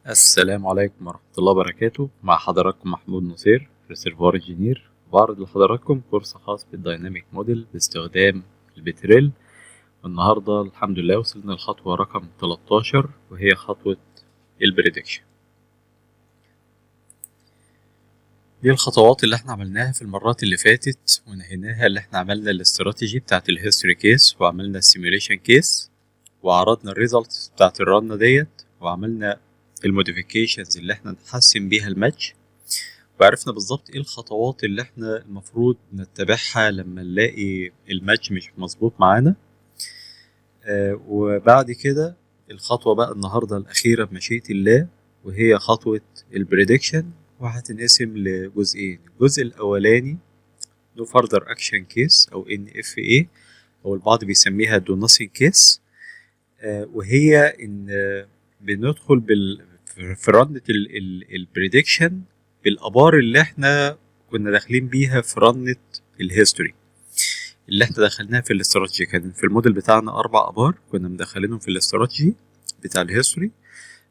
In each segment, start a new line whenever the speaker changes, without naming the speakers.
السلام عليكم ورحمة الله وبركاته. مع حضراتكم محمود نصير، reservoir engineer. بعرض لحضراتكم كورس خاص بال dynamic model باستخدام ال Petrel. النهاردة الحمد لله وصلنا للخطوة رقم 13، وهي خطوة ال prediction. دي الخطوات اللي احنا عملناها في المرات اللي فاتت ونهيناها، اللي احنا عملنا الاستراتيجي بتاعت ال history case، وعملنا ال simulation case، وعرضنا ال results بتاعت ال run ديت، وعملنا ال modifications اللي احنا نحسن بيها الماتش، وعرفنا بالظبط ايه الخطوات اللي احنا المفروض نتبعها لما نلاقي الماتش مش مظبوط معانا. وبعد كده الخطوة بقى النهاردة الأخيرة بمشيئة الله، وهي خطوة ال prediction، وهتنقسم لجزئين. الجزء الأولاني no further action case أو NFA، أو البعض بيسميها do nothing case، وهي إن بندخل في run ال prediction بالابار اللي احنا كنا داخلين بيها في run ال history اللي احنا دخلناها في الاستراتيجي. كان في الموديل بتاعنا 4 ابار كنا مدخلينهم في الاستراتيجي بتاع ال history،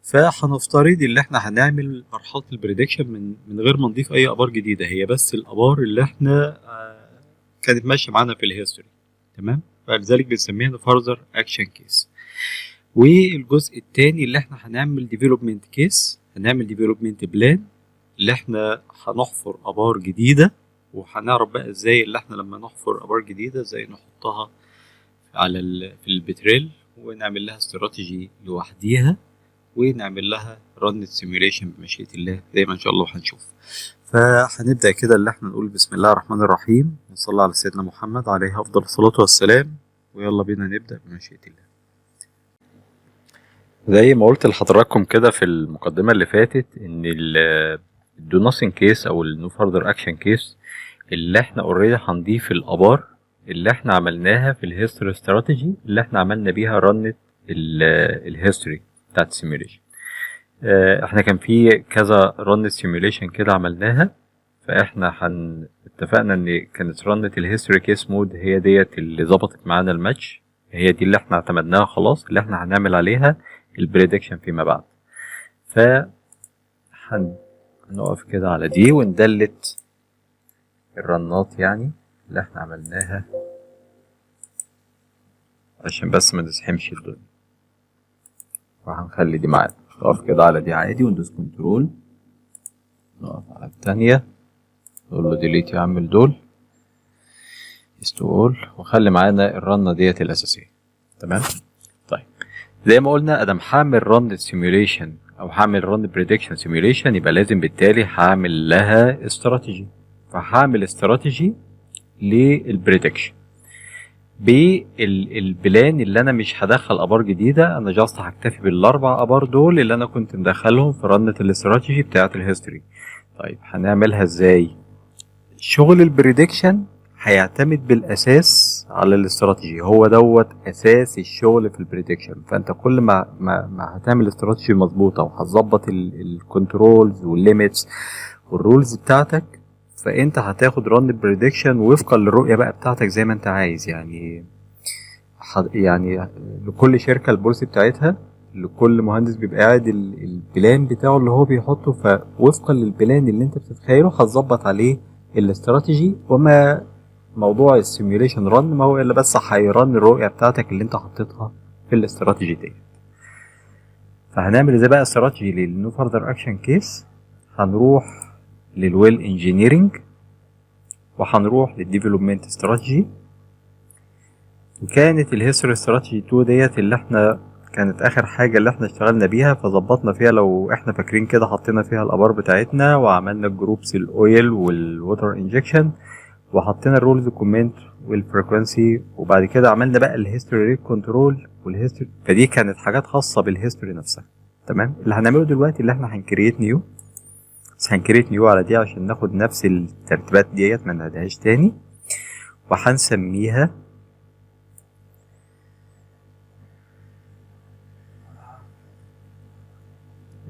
فهنفترض ان احنا هنعمل مرحلة ال prediction من غير ما نضيف اي ابار جديده، هي بس الابار اللي احنا كانت ماشية معانا في ال history، تمام؟ فلذلك بنسميها further action case. والجزء الثاني اللي احنا هنعمل development case، هنعمل development plan اللي احنا هنحفر ابار جديده، وهنعرف بقى ازاي اللي احنا لما نحفر ابار جديدة ازاي نحطها على في ال Petrel ونعمل لها استراتيجي لوحديها ونعمل لها run simulation بمشيئة الله زي ما ان شاء الله هنشوف. فهنبدا كده اللي احنا نقول بسم الله الرحمن الرحيم، ونصلي على سيدنا محمد عليه افضل الصلاة والسلام، ويلا بينا نبدا بمشيئة الله. زي ما قلت لحضراتكم كده في المقدمة اللي فاتت، ان ال do nothing case او ال no further action case اللي احنا already هنضيف الابار اللي احنا عملناها في ال history strategy اللي احنا عملنا بيها run ال history بتاعت ال simulation. احنا كان في كذا run simulation كده عملناها، فاحنا اتفقنا ان كانت run ال history case mode هي ديت اللي ظبطت معانا الماتش، هي دي اللي احنا اعتمدناها خلاص، اللي احنا هنعمل عليها ال prediction فيما بعد. ف هنقف كده على دي ون delete ال run ات يعني اللي احنا عملناها عشان بس ما نزحمش الدنيا، وهنخلي دي معانا. نقف كده على دي عادي وندوس control، نقف على التانية نقول له delete يا عم دول all، وخلي معانا ال run ة ديت الأساسية، تمام؟ طيب زي ما قلنا ادم هعمل run simulation او هعمل run prediction simulation، يبقى لازم بالتالي هعمل لها استراتيجي. فهعمل استراتيجي لل prediction بال plan اللي انا مش هدخل ابار جديده، انا just هكتفي بالاربع ابار دول اللي انا كنت مدخلهم في run ة الاستراتيجي بتاعه ال history. طيب هنعملها ازاي؟ شغل ال prediction هيعتمد بالاساس على الاستراتيجي، هو دوت اساس الشغل في ال prediction. فانت كل ما هتعمل استراتيجي مظبوطة وهتظبط ال controls وال limits وال rules بتاعتك، فانت هتاخد run prediction وفقا للرؤية بقى بتاعتك زي ما انت عايز. يعني لكل شركة ال policy بتاعتها، لكل مهندس بيبقى قاعد ال plan بتاعه اللي هو بيحطه، فوفقا لل plan اللي انت بتتخيله هتظبط عليه الاستراتيجي. وما موضوع ال simulation run ما هو الا بس هي run الرؤية بتاعتك اللي انت حطيتها في الاستراتيجي دي. فهنعمل ازاي بقى strategy لل no further action case؟ هنروح لل well engineering وهنروح لل development strategy، وكانت ال history strategy 2 ديت اللي احنا كانت اخر حاجة اللي احنا اشتغلنا بيها، فظبطنا فيها لو احنا فاكرين كده، حطينا فيها الابار بتاعتنا وعملنا ال groups ال oil وال water injection، وحطينا ال rules comment وال frequency، وبعد كده عملنا بقى ال history rate control وال history. فدي كانت حاجات خاصة بال history نفسها، تمام؟ اللي هنعمله دلوقتي اللي احنا هن create new، بس هن create new على دي عشان ناخد نفس الترتيبات ديت ما نعيدهاش تاني، وهنسميها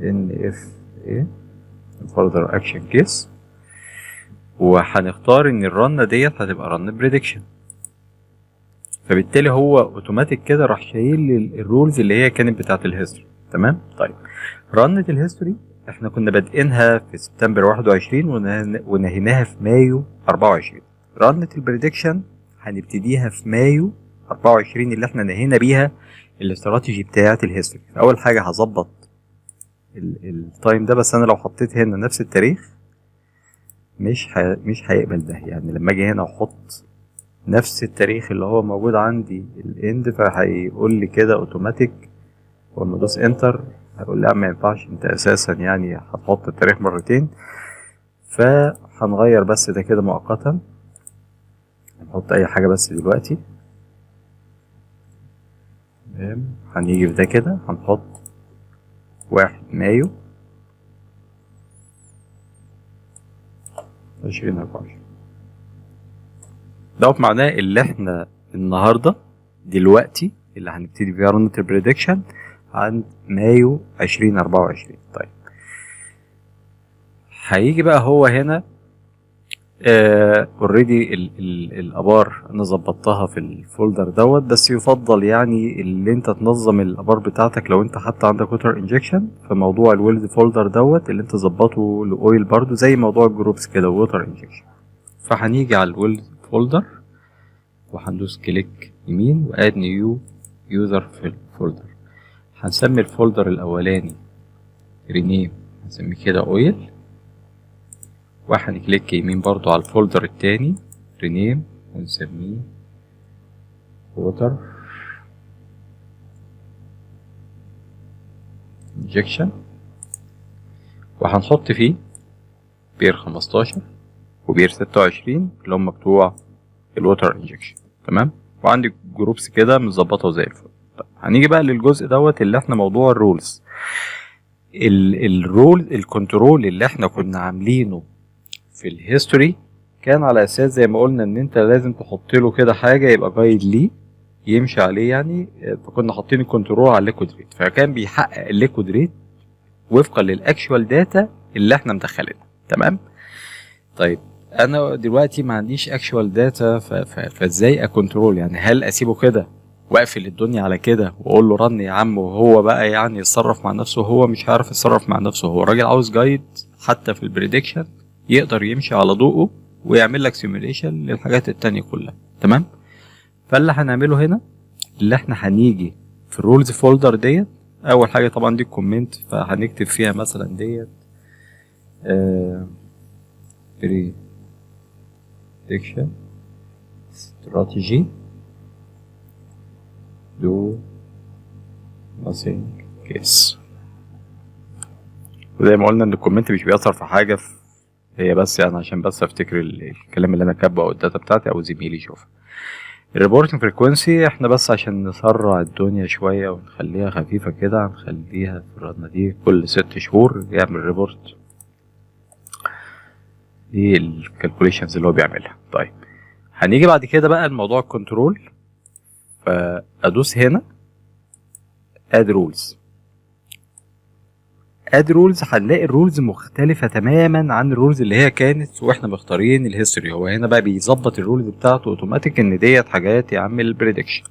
NFA further action case، وهنختار ان ال run ة ديت هتبقى run prediction. فبالتالي هو اوتوماتيك كده راح شايل ال rules اللي هي كانت بتاعت ال history. تمام. طيب run ة ال history احنا كنا بادئينها في سبتمبر 21 ونهيناها في مايو 24. run ة ال prediction هنبتديها في مايو 24 اللي احنا نهينا بيها الاستراتيجي بتاعه ال history. اول حاجة هظبط ال time ده، بس انا لو حطيت هنا نفس التاريخ مش هيقبل ده. يعني لما اجي هنا احط نفس التاريخ اللي هو موجود عندي ال end، فهيقول لي كده اوتوماتيك، ولما ادوس enter هيقول لي ما ينفعش انت اساسا يعني هتحط التاريخ مرتين. فهنغير بس ده كده مؤقتا، هنحط اي حاجة بس دلوقتي. تمام، هنيجي في ده كده هنحط 1 مايو 2024. دوت معناه اللي احنا النهارده دلوقتي اللي هنبتدي فيها run ة ال prediction عند مايو 2024. طيب هيجي بقى هو هنا already الابار انا ظبطتها في ال folder دوت، بس يفضل يعني اللي انت تنظم الابار بتاعتك لو انت حتى عندك water injection. فموضوع ال wells folder دوت اللي انت ظبطه ل oil برضو زي موضوع ال groups كده water injection. فهنيجي على ال wells folder وهندوس click يمين و add new user في ال folder. هنسمي ال folder الاولاني rename، هنسميه كده oil، وهن click يمين برضو على ال folder التاني rename ونسميه water injection، وهنحط فيه بير 15 وبير 26 اللي هم بتوع ال water injection. تمام، وعندي groups كده متظبطه زي الفل. طيب هنيجي بقى للجزء دوت اللي احنا موضوع ال rules. ال rule ال control اللي احنا كنا عاملينه في ال history كان على اساس زي ما قلنا ان انت لازم تحط له كده حاجة يبقى guide ليه يمشي عليه يعني. فكنا حاطين ال control على ال liquid rate، فكان بيحقق ال liquid rate وفقا لل actual data اللي احنا مدخلينها. تمام. طيب انا دلوقتي ما عنديش actual data، فازاي ا control؟ يعني هل اسيبه كده واقفل الدنيا على كده واقول له run يا عم وهو بقى يعني يتصرف مع نفسه؟ هو مش هيعرف يتصرف مع نفسه، هو الراجل عاوز guide حتى في ال prediction يقدر يمشي على ضوءه ويعمل لك simulation للحاجات التانية كلها. تمام. فاللي هنعمله هنا اللي احنا هنيجي في ال rules folder ديت، اول حاجة طبعا دي comment، فهنكتب فيها مثلا ديت prediction strategy do nothing case. وزي ما قلنا ان ال comment مش بيأثر في حاجة، هي بس يعني عشان بس افتكر الكلام اللي انا كاتبه او ال data بتاعتي او زميلي يشوفها. ال reporting frequency احنا بس عشان نسرع الدنيا شوية ونخليها خفيفة كده هنخليها في ال run ة دي كل 6 شهور يعمل report دي ال calculations اللي هو بيعملها. طيب هنيجي بعد كده بقى الموضوع ال control، فادوس هنا add rules. add rules هنلاقي ال rules مختلفة تماما عن ال rules اللي هي كانت واحنا مختارين ال history. هو هنا بقى بيظبط ال rules بتاعته اوتوماتيك ان ديت حاجات يا عم ال prediction.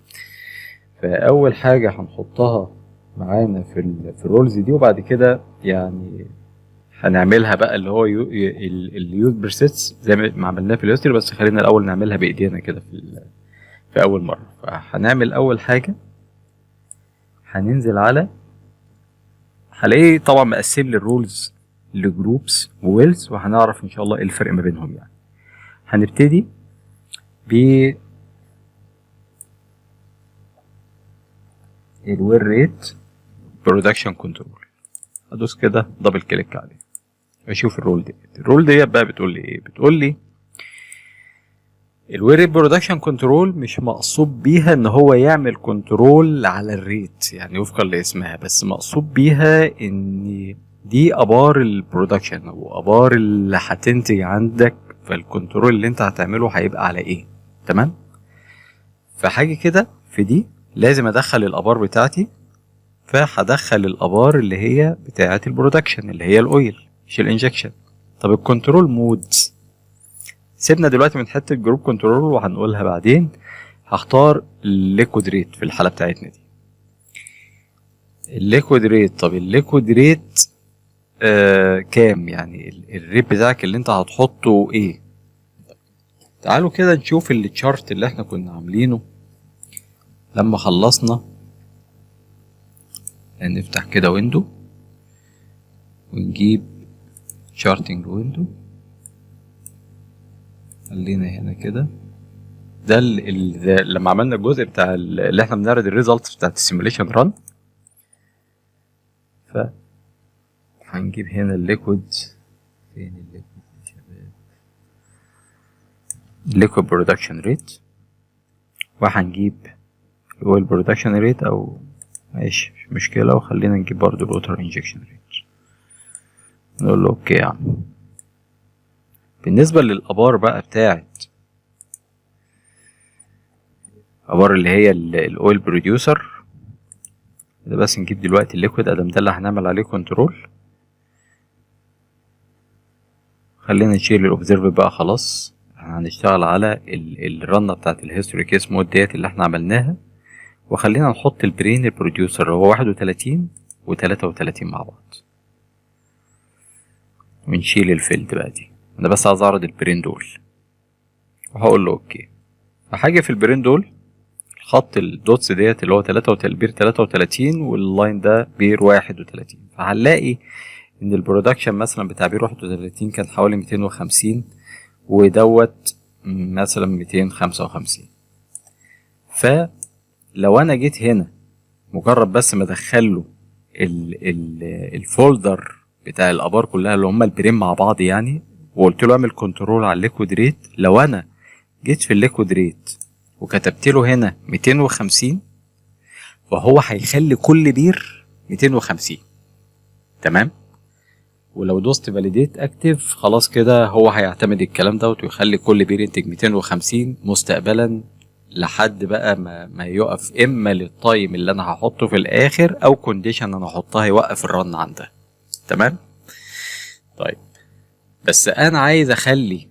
فاول حاجة هنحطها معانا في ال rules دي، وبعد كده يعني هنعملها بقى اللي هو ال use presets زي ما عملناه في ال history، بس خلينا الاول نعملها بايدينا كده في اول مرة. فهنعمل اول حاجة هننزل على، هلاقيه طبعا مقسم لي ال rules ل groups و wells، وهنعرف ان شاء الله ايه الفرق ما بينهم. يعني هنبتدي ب ال well rate production control، ادوس كده double click عليه اشوف ال rule دي. ال rule دي بقى بتقول لي ايه؟ بتقول لي ال well rate production control مش مقصود بيها ان هو يعمل control على ال rate يعني وفقا لاسمها، بس مقصود بيها ان دي ابار ال production او ابار اللي هتنتج عندك، فال control اللي انت هتعمله هيبقى على ايه. تمام. فحاجه كده في دي لازم ادخل الابار بتاعتي، فهدخل الابار اللي هي بتاعه ال production اللي هي ال oil مش ال injection. طب ال control mode سيبنا دلوقتي من حتة group control وهنقولها بعدين. هختار ال liquid rate في الحالة بتاعتنا دي. ال liquid rate. طب ال liquid rate كام؟ يعني ال rate بتاعك اللي انت هتحطه ايه؟ تعالوا كده نشوف ال chart اللي احنا كنا عاملينه لما خلصنا. نفتح كده window ونجيب charting window. خلينا هنا كده، ده لما عملنا الجزء بتاع اللي احنا بنعرض ال results بتاعت ال simulation run. ف هنجيب هنا ال liquid، فين ال liquid يا شباب؟ ال liquid production rate، وهنجيب ال oil production rate او ماشي مش مشكلة، وخلينا نجيب برضو ال water injection rate، نقول له okay يا عم. بالنسبة للابار بقى بتاعت ابار اللي هي ال oil producer ده، بس نجيب دلوقتي ال liquid ادم ده اللي هنعمل عليه control. خلينا نشيل ال observe بقى خلاص، احنا هنشتغل على ال run بتاعت ال history case mode ديت اللي احنا عملناها، وخلينا نحط البرين ال producer اللي هو 31 و33 مع بعض، ونشيل ال field بقى دي. انا بس عايز اعرض البرين دول، وهقول له okay. فحاجة في البرين دول خط ال dots ديت اللي هو بير 33 وال line ده بير 31، فهنلاقي ان ال production مثلا بتاع بير 31 كان حوالي 250، ودوت مثلا 255. فلو انا جيت هنا مجرد بس ما ادخله ال folder بتاع الابار كلها اللي هم البرين مع بعض يعني، وقلت له اعمل control على ال liquid rate، لو انا جيت في ال liquid rate وكتبت له هنا 250، فهو هيخلي كل بير 250، تمام؟ ولو دوست validate active خلاص كده هو هيعتمد الكلام دوت ويخلي كل بير ينتج 250 مستقبلا لحد بقى ما يقف، اما لل time اللي انا هحطه في الاخر او condition انا هحطها يوقف ال run عندها، تمام؟ طيب بس انا عايز اخلي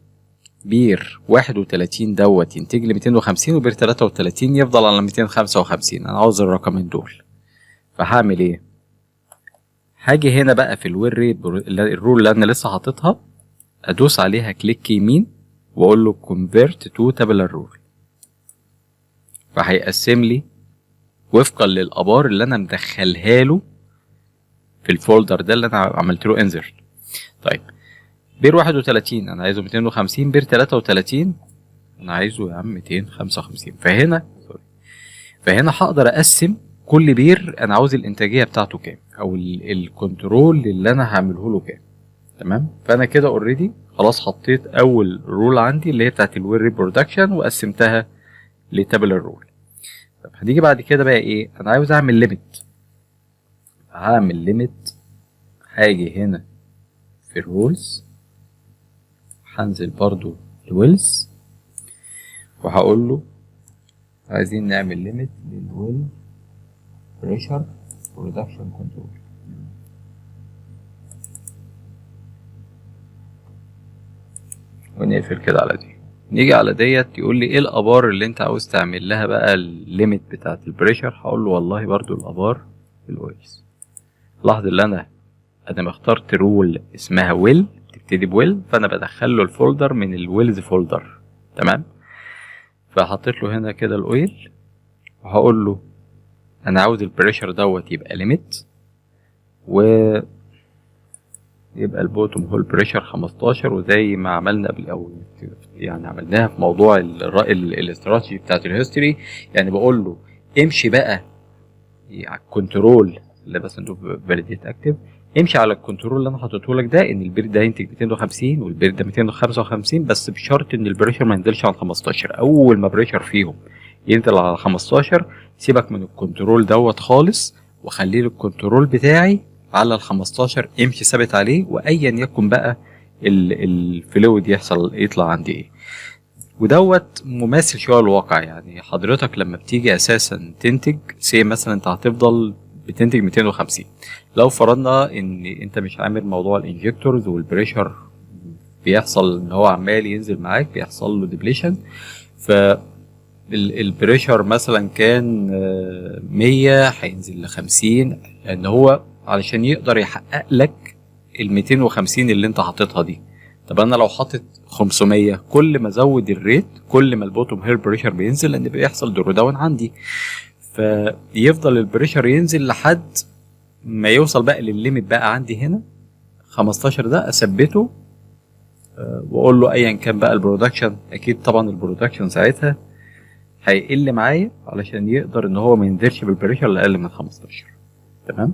بير 31 دوت ينتج لي 250 وبير 33 يفضل على 255، انا عاوز الرقمين دول. فهعمل ايه؟ هاجي هنا بقى في ال well rate ال rule اللي انا لسه حاططها، ادوس عليها click يمين واقول له convert to tabular rule، فهيقسم لي وفقا للابار اللي انا مدخلها له في ال folder ده اللي انا عملت له insert. طيب بير 31 انا عايزه 250، بير 33 انا عايزه يا عم 255. فهنا sorry، فهنا هقدر اقسم كل بير انا عاوز الانتاجيه بتاعته كام، او ال control اللي انا هعمله له كام، تمام؟ فانا كده already خلاص حطيت اول rule عندي اللي هي بتاعت ال well rate production وقسمتها ل tabular rule. طب هنيجي بعد كده بقى ايه؟ انا عاوز اعمل limit، هعمل limit، هاجي هنا في ال rules، هنزل برضو ال wells وهقول له عايزين نعمل limit لل well pressure production control. ونقفل كده على دي. نيجي على ديت يقول لي ايه الابار اللي انت عاوز تعمل لها بقى ال limit بتاعت ال pressure، هقول له والله برضو الابار ال oils. لاحظ ان انا اخترت rule اسمها well، بتبتدي ب well، فانا بدخل له ال folder من ال wells folder، تمام؟ فحطيت له هنا كده ال oil وهقول له انا عاوز ال pressure دوت يبقى limit، و يبقى ال bottom hole pressure 15، وزي ما عملنا قبل او يعني عملناها في موضوع الاستراتيجي بتاعت ال history، يعني بقول له امشي بقى على ال control اللي بس ندوس validate active، امشي على ال control اللي انا حاطته لك ده، ان البير ده ينتج 250 والبير ده 255، بس بشرط ان ال pressure ما ينزلش عن 15. اول ما pressure فيهم ينزل على 15 سيبك من ال control دوت خالص، وخليه ال control بتاعي على ال 15، امشي ثابت عليه، وايا يكن بقى ال fluid يطلع عندي ايه. ودوت مماثل شويه للواقع، يعني حضرتك لما بتيجي اساسا تنتج say مثلا انت هتفضل بتنتج 250، لو فرضنا ان انت مش عامل موضوع ال injectors وال pressure بيحصل ان هو عمال ينزل معاك، بيحصل له depletion، ف ال pressure مثلا كان 100 هينزل ل 50، لان هو علشان يقدر يحقق لك ال 250 اللي انت حاططها دي. طب انا لو حاطط 500، كل ما ازود ال rate كل ما ال bottom hole pressure بينزل، لان بيحصل drawdown عندي، فيفضل ال pressure ينزل لحد ما يوصل بقى للل limit بقى عندي هنا 15، ده اثبته واقول له ايا كان بقى ال production. اكيد طبعا ال production ساعتها هيقل معايا علشان يقدر ان هو ما ينزلش بال pressure لاقل من 15. تمام،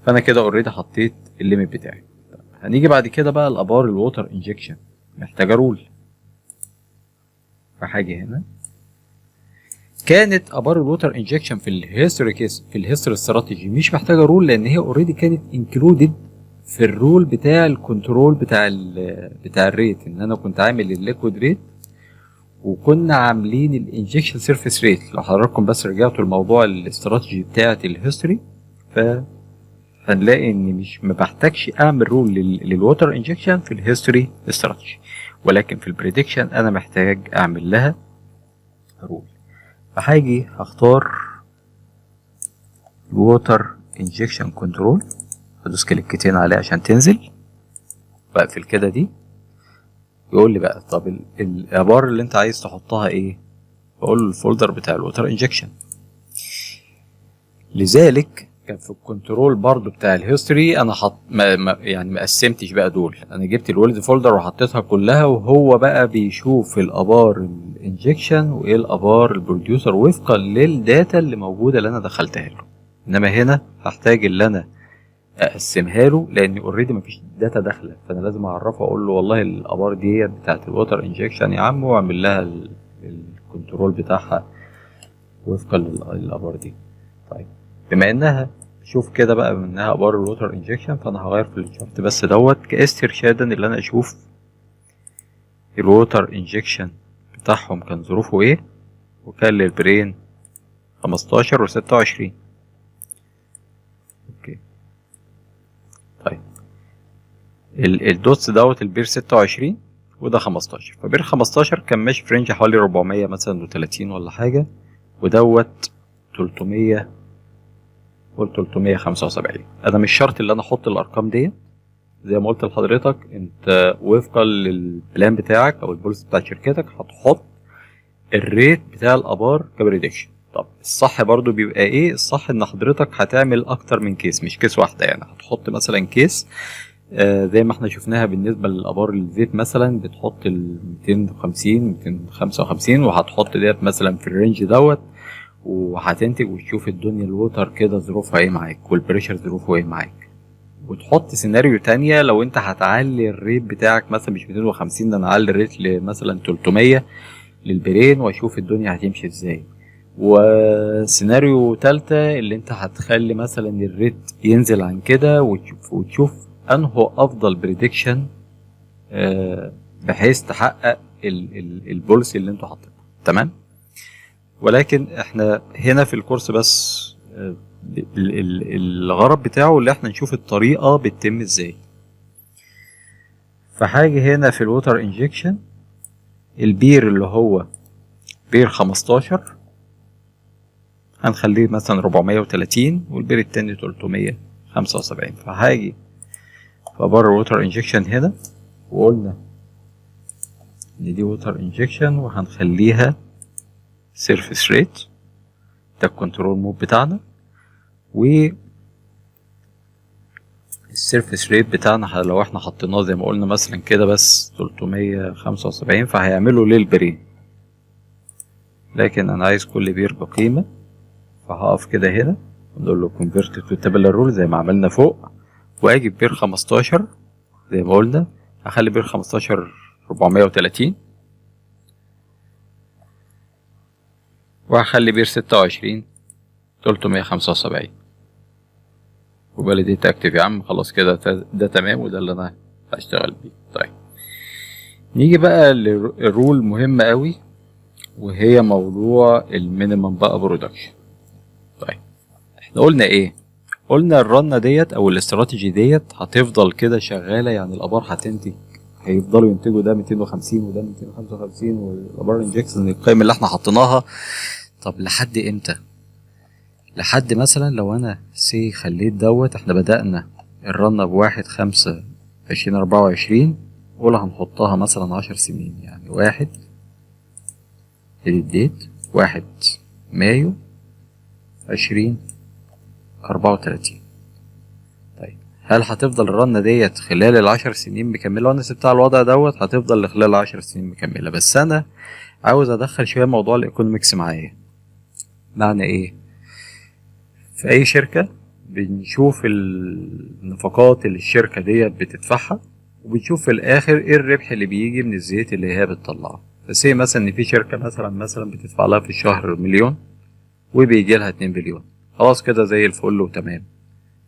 فانا كده already حطيت ال limit بتاعي. طب هنيجي بعد كده بقى الابار ال water injection محتاجه rule. فهاجي هنا، كانت ابار ال water injection في ال history case، في ال history strategy، مش محتاجه rule، لان هي already كانت included في ال rule بتاع ال control بتاع ال rate، ان انا كنت عامل ال liquid rate وكنا عاملين ال injection surface rate. لو حضراتكم بس رجعتوا لموضوع الاستراتيجي بتاعه ال history، ف هنلاقي ان مش ما بحتاجش اعمل rule لل water injection في ال history strategy، ولكن في ال prediction انا محتاج اعمل لها rule. فهاجي هختار ال water injection control، هدوس كليكتين عليه عشان تنزل، واقفل كده دي. يقول لي بقى طب الابار اللي انت عايز تحطها ايه؟ بقول له ال folder بتاع ال water injection. لذلك كان في ال control برضو بتاع ال history انا حط ما ما يعني ما قسمتش بقى دول، انا جبت ال wells folder وحطيتها كلها، وهو بقى بيشوف الابار ال injection وايه الابار ال producer وفقا لل data اللي موجودة اللي انا دخلتها له. انما هنا هحتاج اللي انا اقسمها له، لان already مفيش data داخله، فانا لازم اعرفه اقول له والله الابار ديت بتاعت ال water injection يا عم، واعمل لها ال control بتاعها وفقا للابار دي. طيب بما انها شوف كده بقى منها ابار ال water injection، فانا هغير في ال chart بس دوت كاسترشادا اللي انا اشوف ال water injection بتاعهم كان ظروفه ايه، وكان للبرين 15 و26. okay طيب ال dots دوت البير 26 وده 15، فبير 15 كان ماشي في range حوالي 400 مثلا و30 ولا حاجة، ودوت 300 قول 375. انا مش شرط ان انا احط الارقام ديت، زي ما قلت لحضرتك انت وفقا لل plan بتاعك او ال policy بتاع شركتك هتحط ال rate بتاع الابار ك prediction. طب الصح برضو بيبقى ايه؟ الصح ان حضرتك هتعمل اكتر من case، مش case واحده. يعني هتحط مثلا case زي ما احنا شفناها بالنسبة للابار الزيت مثلا، بتحط ال 250 255 وهتحط ديت مثلا في ال range دوت، وهتنتج وتشوف الدنيا ال water كده ظروفها ايه معاك وال pressure ظروفه ايه معاك. وتحط سيناريو تانية لو انت هتعلي ال rate بتاعك مثلا مش 250، ده انا اعلي ال rate لمثلا 300 للبرين واشوف الدنيا هتمشي ازاي. وسيناريو تالتة اللي انت هتخلي مثلا ال rate ينزل عن كده، وتشوف انه افضل prediction بحيث تحقق ال policy اللي انتوا حاطينها. تمام، ولكن احنا هنا في الكورس بس الغرض بتاعه اللي احنا نشوف الطريقة بتتم ازاي. فهاجي هنا في ال water injection، البير اللي هو بير 15 هنخليه مثلا 430، والبير التاني 375. فهاجي في ابار ال water injection هنا، وقلنا ان دي water injection وهنخليها surface rate، ده ال control mode بتاعنا، و ال surface rate بتاعنا لو احنا حطيناه زي ما قلنا مثلا كده بس 375 فهيعملوا للبرين، لكن انا عايز كل بير بقيمة. فهقف كده هنا ونقول له convert to tabular rule زي ما عملنا فوق، واجي بير 15 زي ما قلنا هخلي بير 15 430، وهخلي بير 26 375، و validate active يا عم. خلاص كده ده تمام، وده اللي انا هشتغل بيه. طيب نيجي بقى لل rule مهمة قوي، وهي موضوع ال minimum بقى production. طيب احنا قلنا ايه؟ قلنا ال run ديت او الاستراتيجي ديت هتفضل كده شغالة، يعني الابار هتنتج هيفضلوا ينتجوا ده 250 وده 255 والابار injection القيم اللي احنا حطيناها. طب لحد امتى؟ لحد مثلا لو انا say خليت دوت، احنا بدأنا ال run ب1/5/2024، قول هنحطها مثلا 10 سنين، يعني واحد date 1 مايو 2034. طيب، هل هتفضل ال run ديت خلال ال10 سنين مكملة؟ وانا سبتها على الوضع دوت هتفضل خلال ال10 سنين مكملة. بس انا عاوز ادخل شوية موضوع ال economics معايا. معنى ايه؟ في اي شركة بنشوف النفقات اللي الشركة ديت بتدفعها، وبنشوف في الاخر ايه الربح اللي بيجي من الزيت اللي هي بتطلعه. ف say مثلا ان في شركة مثلا بتدفع لها في الشهر مليون وبيجي لها 2 مليون، خلاص كده زي الفل وتمام.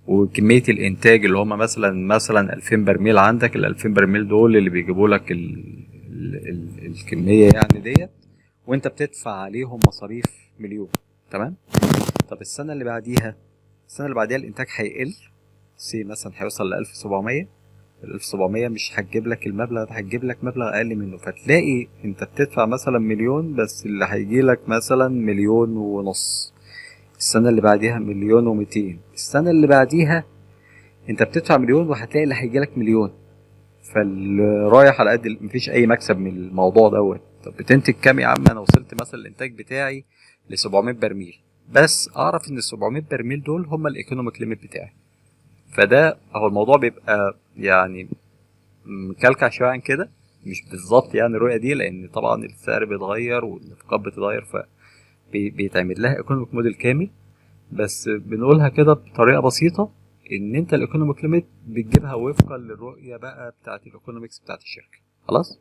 وكمية الإنتاج اللي هما مثلا 2000 برميل، عندك ال 2000 برميل دول اللي بيجيبوا لك ال الكمية يعني ديت، وانت بتدفع عليهم مصاريف مليون، تمام. طب السنة اللي بعديها، السنة اللي بعديها الإنتاج هيقل، say مثلا هيوصل ل 1700. ال 1700 مش هتجيب لك المبلغ ده، هتجيب لك مبلغ اقل منه، فتلاقي انت بتدفع مثلا مليون بس اللي هيجي لك مثلا مليون ونص. السنة اللي بعديها مليون ومتين. السنة اللي بعديها انت بتدفع مليون وهتلاقي اللي هيجي لك مليون، فالرايح على قد مفيش اي مكسب من الموضوع دوت. طب بتنتج كام يا عم؟ انا وصلت مثلا الانتاج بتاعي ل 700 برميل، بس اعرف ان ال 700 برميل دول هم ال economic limit بتاعي. فده هو الموضوع بيبقى يعني مكلكع شوية عن كده، مش بالظبط يعني الرؤية دي، لان طبعا السعر بيتغير والنفقات بتتغير، ف بيتعمل لها economic model كامل. بس بنقولها كده بطريقة بسيطة ان انت ال economic limit بتجيبها وفقا للرؤية بقى بتاعت ال economics بتاعت الشركه. خلاص،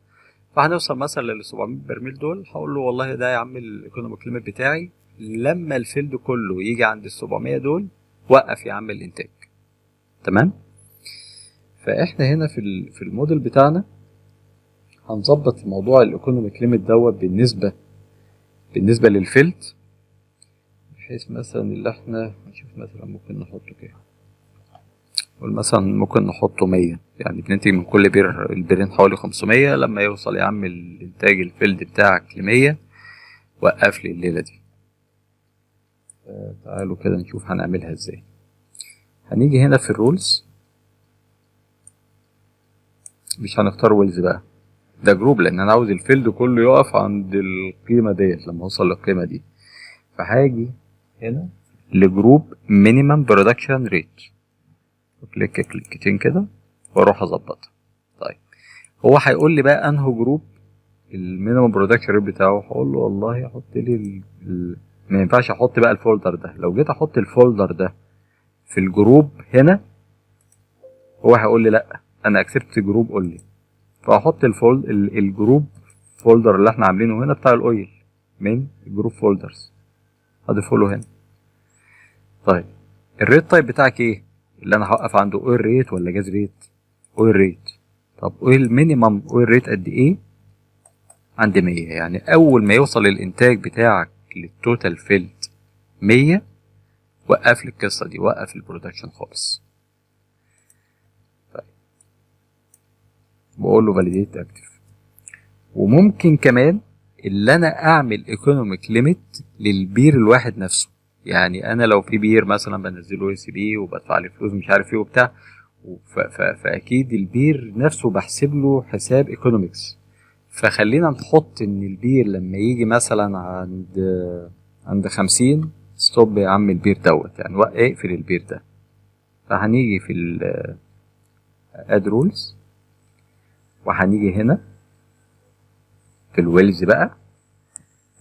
فهنوصل مثلا لل 700 برميل دول، هقول له والله ده يا عم ال economic limit بتاعي، لما ال field كله يجي عند ال 700 دول وقف يا عم الانتاج، تمام. فاحنا هنا في الموديل بتاعنا هنظبط موضوع ال economic limit دوت بالنسبة لل field، بحيث مثلا اللي احنا نشوف مثلا ممكن نحطه كام. قول مثلا ممكن نحطه 100، يعني بننتج من كل بير البيرين حوالي 500. لما يوصل يا عم الانتاج ال field بتاعك ل100 وقف لي الليلة دي. تعالوا كده نشوف هنعملها ازاي. هنيجي هنا في ال rules، مش هنختار wells بقى، ده group، لان انا عاوز ال field كله يقف عند القيمة ديت لما اوصل للقيمة دي. فهاجي هنا ل group minimum production rate، click كليكتين كده واروح اظبطها. طيب، هو هيقول لي بقى انهو group ال minimum production rate بتاعه؟ هقول له والله حط لي ما ينفعش احط بقى ال folder ده. لو جيت احط ال folder ده في ال group هنا هو هيقول لي لا، انا accept group only. فاحط ال group folder اللي احنا عاملينه هنا بتاع ال oil من group folders، اضيفه له هنا. طيب، ال rate type بتاعك ايه اللي انا هوقف عنده؟ oil rate ولا gas rate؟ oil rate. طب oil minimum oil rate قد ايه؟ عند 100. يعني اول ما يوصل الانتاج بتاعك لل total field 100 وقف لي القصة دي، وقف ال production خالص. طيب، بقول له validate active. وممكن كمان اللي انا اعمل economic limit للبير الواحد نفسه، يعني انا لو في بير مثلا بنزله ESP وبدفع لي فلوس مش عارف ايه وبتاع، فاكيد البير نفسه بحسب له حساب economics. فخلينا نحط ان البير لما يجي مثلا عند 50 stop يا عم البير دوت، يعني اقفل البير ده. فهنيجي في ال add rules وهنيجي هنا في ال wells بقى،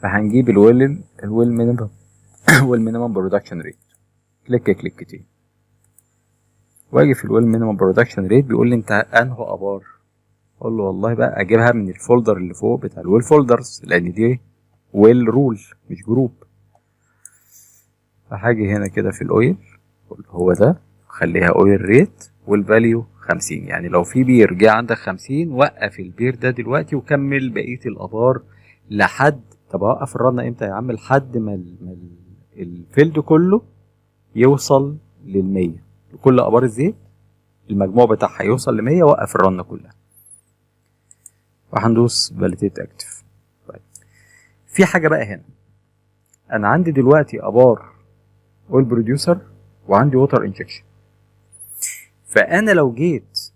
فهنجيب ال well minimum well minimum production rate، click كليكتين، واجي في ال well minimum production rate، بيقول لي انت انهو ابار؟ اقول له والله بقى اجيبها من ال folder اللي فوق بتاع ال well folders، لان دي well rule مش group. فهاجي هنا كده في ال oil، اقول هو ده، خليها oil rate وال value 50. يعني لو في بير جه عندك 50 وقف البير ده دلوقتي وكمل بقية الابار لحد. طب اوقف ال run امتى يا عم؟ لحد ما ال field كله يوصل للمية، كل ابار الزيت المجموع بتاعها يوصل لمية وقف ال run كلها. وهندوس validate active. طيب في حاجة بقى هنا، انا عندي دلوقتي ابار oil producer وعندي water injection، فانا لو جيت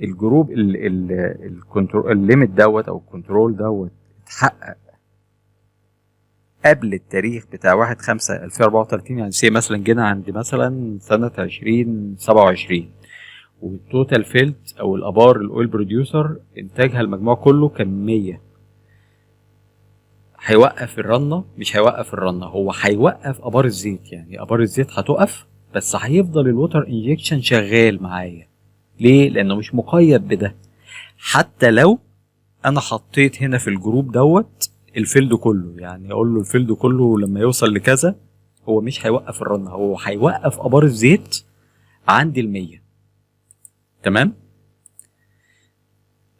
ال group ال control ال limit دوت او ال control دوت اتحقق قبل التاريخ بتاع 1/5/2034، يعني say مثلا جينا عند مثلا سنة 2027 وال total field او الابار ال oil producer انتاجها المجموع كله كان 100، هيوقف الرنة؟ مش هيوقف الرنة، هو هيوقف ابار الزيت، يعني ابار الزيت هتقف بس هيفضل ال water injection شغال معايا. ليه؟ لانه مش مقيد بده. حتى لو انا حطيت هنا في ال group دوت ال field كله، يعني اقول له ال field كله لما يوصل لكذا، هو مش هيوقف الرنة، هو هيوقف ابار الزيت عند ال100. تمام؟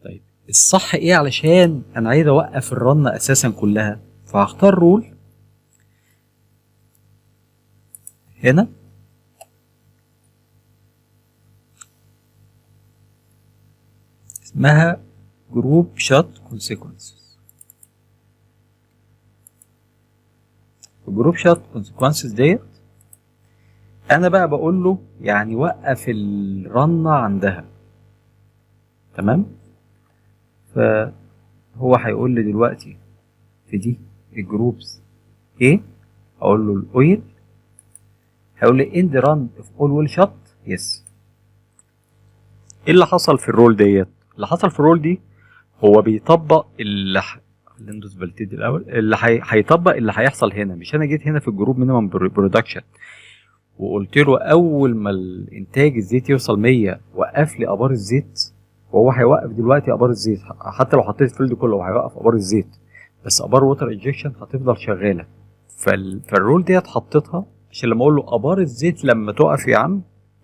طيب الصح ايه علشان انا عايز اوقف الرنة اساسا كلها؟ فهختار rule هنا اسمها group shut consequences. ال group shut consequences ديت انا بقى بقول له يعني وقف الرنة عندها. تمام؟ فهو هيقول لي دلوقتي في دي ال groups ايه، اقول له ال oil، هيقول لي end run if all well shut yes. ايه اللي حصل في ال rule ديت؟ اللي حصل في ال rule دي هو بيطبق اللي خلينا ندوس validate الاول، اللي هيطبق اللي هيحصل هنا. مش انا جيت هنا في ال group minimum production وقلت له اول ما الانتاج الزيت يوصل 100 وقف لي ابار الزيت، وهو هيوقف دلوقتي ابار الزيت حتى لو حطيت ال field كله هو هيوقف ابار الزيت، بس ابار water injection هتفضل شغاله. فال rule ديت حطيتها عشان لما اقول له ابار الزيت لما تقف يا عم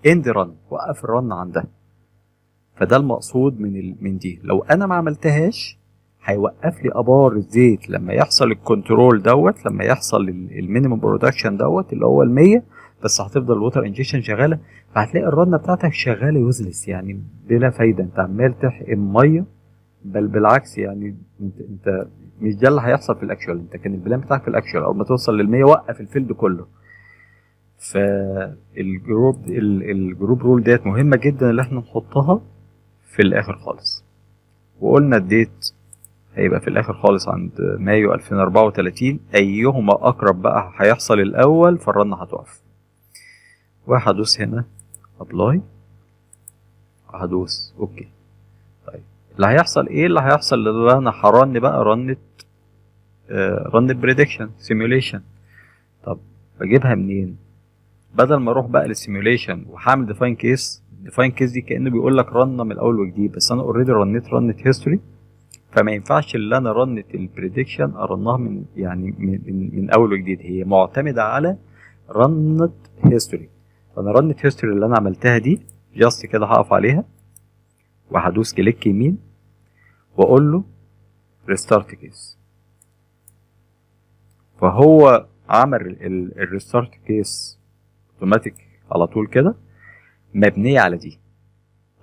end run، وقف ال run عندها. فده المقصود من دي. لو انا ما عملتهاش هيوقف لي ابار الزيت لما يحصل ال control دوت، لما يحصل ال minimum production دوت اللي هو ال100، بس هتفضل ال water injection شغاله، فهتلاقي الرنه بتاعتك شغاله useless، يعني بلا فايده، انت عمال تحقن ميه، بل بالعكس يعني انت مش ده اللي هيحصل في ال actual. انت كان ال plan بتاعك في ال actual اول ما توصل لل100 وقف ال field كله. فال group ال group rule ديت مهمه جدا اللي احنا نحطها في الاخر خالص. وقلنا ال date هيبقى في الاخر خالص عند مايو 2034، ايهما اقرب بقى هيحصل الاول فالرنه هتقف. وهدوس هنا apply وهدوس okay. طيب اللي هيحصل ايه؟ اللي هيحصل اللي انا ه run بقى رنة prediction simulation. طب بجيبها منين؟ بدل ما اروح بقى لل simulation وهعمل define case، define case دي كانه بيقول لك رنه من الاول وجديد، بس انا already رنيت رنه history، فما ينفعش اللي انا رنت ال prediction ارنها من يعني من اول وجديد، هي معتمده على رنه history. فانا رنه history اللي انا عملتها دي just كده هقف عليها وهدوس click يمين واقول له restart case، فهو عمل ال restart case اوتوماتيك على طول كده مبنيه على دي.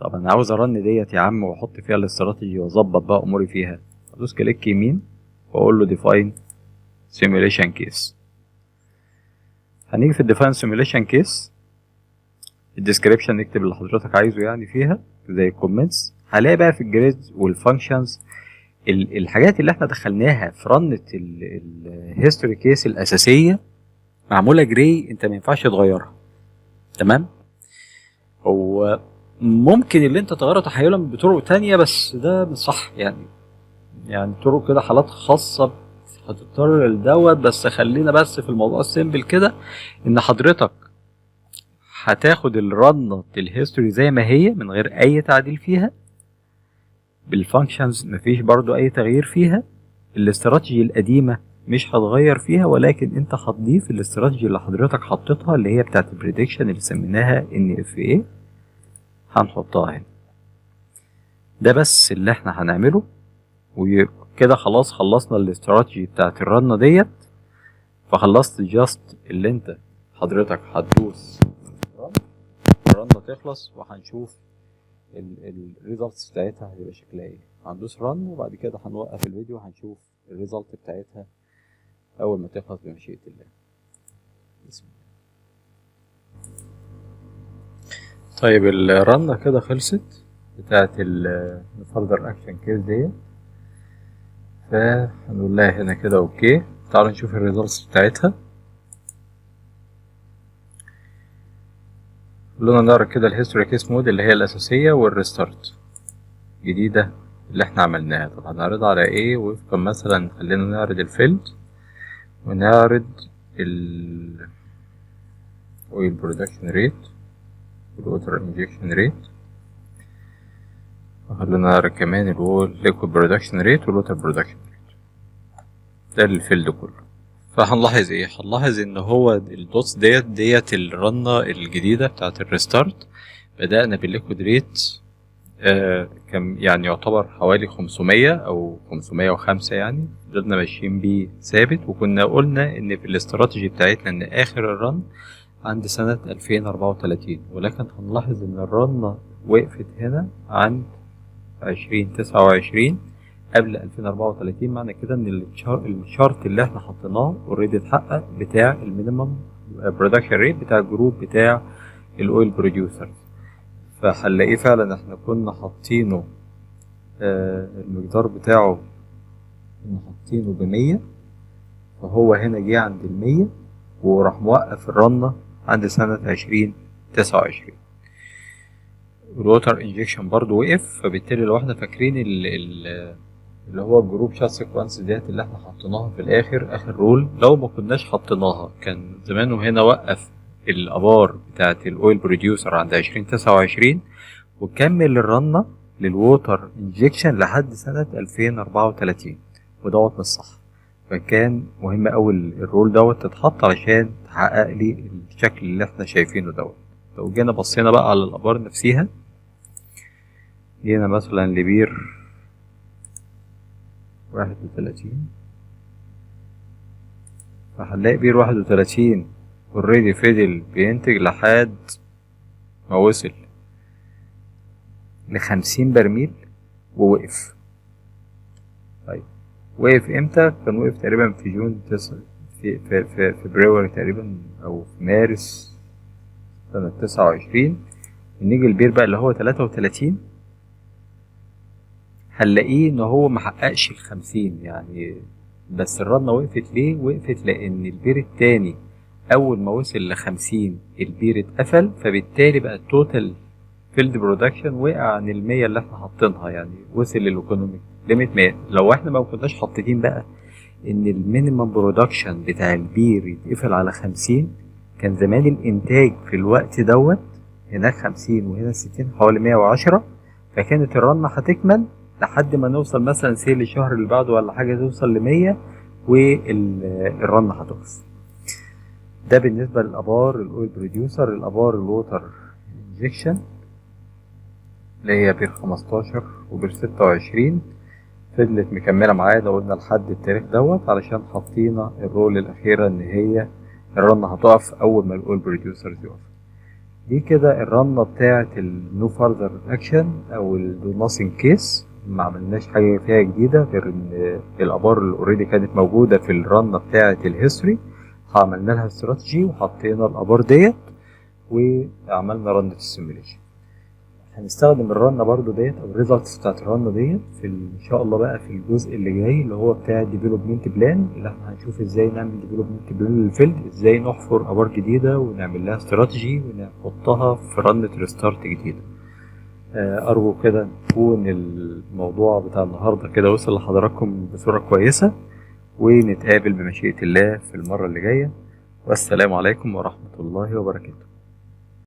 طب انا عاوز ا run ديت يا عم واحط فيها الاستراتيجي واظبط بقى اموري فيها، ادوس click يمين واقول له define simulation case. هنيجي في ال define simulation case ال description نكتب اللي حضرتك عايزه يعني فيها زي ال comments. هلاقي بقى في ال grid وال functions الحاجات اللي احنا دخلناها في رنة ال history case الاساسيه معموله gray، انت ما ينفعش تغيرها. تمام؟ هو ممكن اللي انت تغيره تحيلا بطرق تانية، بس ده مش صح، يعني طرق كده حالات خاصة هتضطر لدوت، بس خلينا بس في الموضوع ال simple كده، ان حضرتك هتاخد الرنة ال history زي ما هي من غير اي تعديل فيها، بال functions مفيش برضو اي تغيير فيها، الاستراتيجي القديمة مش هتغير فيها، ولكن انت هتضيف الاستراتيجي اللي حضرتك حطيتها اللي هي بتاعت ال prediction اللي سميناها NFA، هنحطها هنا. ده بس اللي احنا هنعمله، وكده خلاص خلصنا الاستراتيجي بتاعت الرنة ديت. فخلصت just اللي انت حضرتك هتدوس الرنة تخلص، وهنشوف ال results بتاعتها هيبقى شكلها ايه. هندوس run وبعد كده هنوقف الفيديو وهنشوف ال result بتاعتها اول ما تخلص بمشيئة الله. بسم الله. طيب ال run كده خلصت بتاعت ال further action case ديت، فهنقول لها هنا كده okay. تعالوا نشوف ال results بتاعتها. خلونا نعرض كده ال history case mode اللي هي الأساسية وال restart جديدة اللي احنا عملناها. طب هنعرضها على ايه؟ وفقا مثلا خلينا نعرض ال field ونعرض ال oil production rate وال water injection rate، وخلينا نعرض كمان ال liquid production rate وال water production rate. ده ال field كله. فهنلاحظ ايه؟ هنلاحظ ان هو ال dots ديت الرنة الجديدة بتاعت ال restart. بدأنا بال liquid rate كان يعني يعتبر حوالي 500 او 505، يعني فضلنا ماشيين بيه ثابت. وكنا قلنا ان في الاستراتيجي بتاعتنا ان اخر ال run عند سنة 2034، ولكن هنلاحظ ان الرنة وقفت هنا عند 2029 قبل 2034. معنى كده ان الشرط اللي احنا حطيناه already اتحقق بتاع ال minimum production rate بتاع ال group بتاع ال oil producers. فهنلاقيه فعلا احنا كنا حاطينه المقدار بتاعه كنا حاطينه ب100، فهو هنا جه عند 100 وراح موقف الرنة عند سنة 2029. ال water injection برضو وقف، فبالتالي لو احنا فاكرين اللي هو ال group shut sequence ديت اللي احنا حطيناها في الاخر اخر rule، لو ما كناش حطيناها كان زمانه هنا وقف الابار بتاعت ال oil producer عند 2029 وكمل الرنة لل water injection لحد سنة 2034، ودوت مش صح. فكان مهم اوي ال rule دوت تتحط علشان تحقق لي الشكل اللي احنا شايفينه دوت. لو جينا بصينا بقى على الابار نفسيها، جينا مثلا لبير 31، فهنلاقي بير 31 already فضل بينتج لحد ما وصل ل50 برميل ووقف. طيب وقف امتى؟ كان وقف تقريبا في June 9 في في في فبراير تقريبا او في مارس سنة 29. نيجي البير بقى اللي هو 33، هنلاقيه ان هو محققش 50 يعني. بس الرنة وقفت ليه؟ وقفت لان البير التاني اول ما وصل ل50 البير اتقفل، فبالتالي بقى ال total field production وقع عن 100 اللي احنا حاطينها، يعني وصل لل economic limit 100. لو احنا ما كناش حاطين بقى ان ال minimum production بتاع البير يتقفل على 50، كان زمان الانتاج في الوقت دوت هناك 50 وهنا 60 حوالي 110، فكانت الرنة هتكمل لحد ما نوصل مثلا سيل الشهر اللي بعده ولا حاجة توصل ل100 والرنة هتقف. ده بالنسبة للآبار ال oil producer. الآبار ال water injection اللي هي بير 15 وبير 26 فضلت مكملة معايا لو قلنا لحد التاريخ دوت، علشان حطينا ال rule الأخيرة إن هي الرنة هتقف أول ما ال oil producers يقف. دي كده الرنة بتاعة ال no further action أو ال do nothing case، ما عملناش حاجة فيها جديدة غير إن الآبار اللي already كانت موجودة في الرنة بتاعة ال history عملنا لها استراتيجي وحطينا الآبار ديت وعملنا رنة ال simulation. هنستخدم الرنة برضو ديت أو ال results بتاعت الرنة ديت في إن شاء الله بقى في الجزء اللي جاي اللي هو بتاع ال development plan، اللي احنا هنشوف ازاي نعمل development plan لل field، ازاي نحفر آبار جديدة ونعمل لها استراتيجي ونحطها في رنة restart جديدة. أرجو كده نكون الموضوع بتاع النهاردة كده وصل لحضراتكم بصورة كويسة، ونتقابل بمشيئة الله في المرة اللي جاية. والسلام عليكم ورحمة الله وبركاته.